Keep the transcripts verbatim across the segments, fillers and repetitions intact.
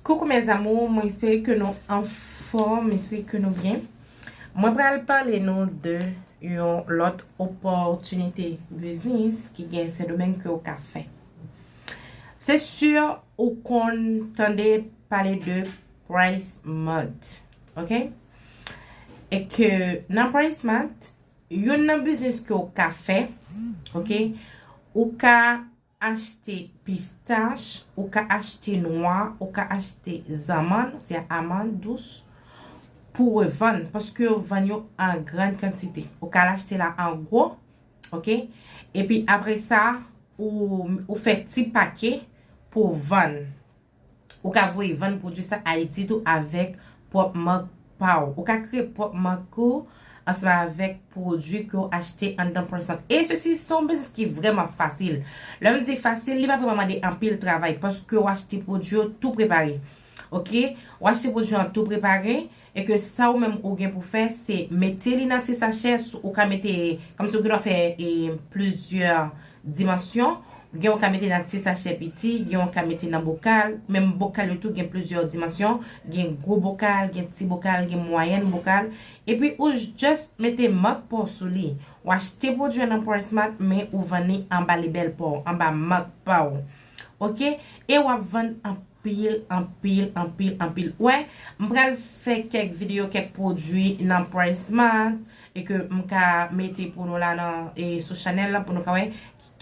Coucou mes amours, mwen espere ke nou anfòm, mwen espere ke nou byen. Mwen pral pale nou de yon lòt opòtinite biznis ki gen Sendomeng ke w ka fè. Se si ou konn tande pale de Price Mart, ok? E ke nan Price Mart, youn nan biznis ke w ka fè, ok? Ou ka achte pistach, ou ka achte nwa, ou ka achte zanmann, se amann dous, pou revann, paske yo vann yo an grann kantite. Ou ka al achte la an gwo, ok? Epi apre sa, ou, ou fè ti pake pou vann. Ou ka voye vann pwodui sa Ayiti tou avèk pwòp mak pa w. Ou ka kreye pwòp mak ou ansanm avèk pwodui ke w achte anndan Price Mart. E sesi se yon biznis ki vrèman fasil. Lè m di fasil, li pa vrèman mande anpil travay paske w achte pwodui yo tou prepare. Ok? W achte pwodui an tou prepare e ke sa ou menm ou gen pou fè, se mete li nan ti sachè, ou ka mete, kòmsi ou gen dwa fè e, plizyè dimansyon. Gen ou ka mete nan ti sachè piti, gen ou ka mete nan bokal. Menm bokal yo tou gen plizyè dimansyon. Gen gwo bokal, gen ti bokal, gen mwayèn bokal. Epi ou just mete mak pa w sou li. Ou achte pwodui an nan Price Mart, men ou vann li anba lebèl pa w, anba mak pa w. Ok? E w ap vann anpil, anpil, anpil, anpil. Wè, m pral fè kèk videyo, kèk pwodui nan Price Mart e ke m ka mete pou nou la nan, e, sou chanèl la pou nou ka wè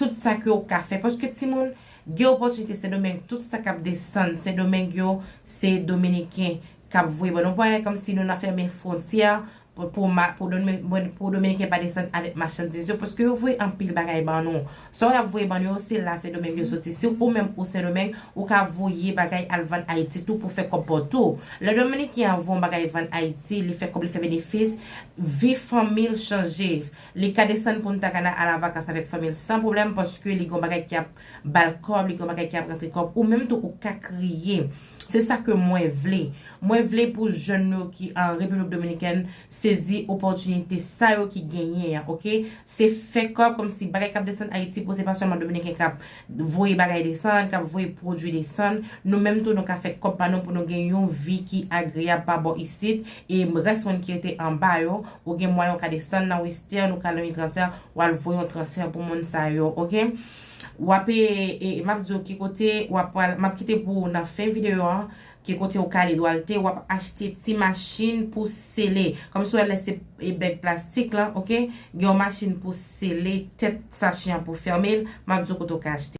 tout sa ke w ka fè. Paske timoun, gen opòtinite Sendomeng, tout sa k ap desann Sendomeng yo, se Dominiken k ap voye ban nou. Pa wè kòmsi nou nan fèmen fwontyè pou, pou, ma- pou, Domi- pou Dominiken pa desann avèk machandiz yo, paske yo voye anpil bagay ban nou. Sa y ap voye ban nou yo, se la Sendomeng yo soti. Si ou menm ou Sendomeng, ou ka voye bagay al vann Ayiti tou pou fè kòb pa w tou. Lè Dominiken an voye yon bagay vann Ayiti, li fè kòb, li fè benefis, vi fanmi l chanje. Li ka desann Punta Cana al an vakans avèk fanmi l san pwoblèm, paske li gen yon bagay ki ap ba l kòb, li gen yon bagay ki ap rantre kòb, ou menm tou ou ka kreye. Se sa ke mwen vle. Mwen vle pou jèn yo ki an Repiblik Dominikèn sezi opòtinite sa yo ki genyen an, ok? Se fè kòb kòmsi bagay k ap desann Ayiti pou se pa sèlman Dominiken k ap voye bagay desann, k ap voye pwodui desann. Nou menm tou nou ka fè kòb pa nou pou nou gen yon vi ki agreyab pa bò isit. E rès moun ki rete anba yo, ou gen mwayen ou ka desann nan Western, ou ka nan yon transfè, w al voye yon transfè pou moun sa yo, ok? W ap, e, e, m ap di w ki kote w ap pral, m ap kite pou w nan fen videyo an, ki kote w ka ale dwalte, w ap achte ti machin pou sele. Kòmsi w wè lè se, e, bèg plastik lan, ok? Gen yon machin pou sele tèt sachè an pou fèmen l, m ap di w kote w ka achte.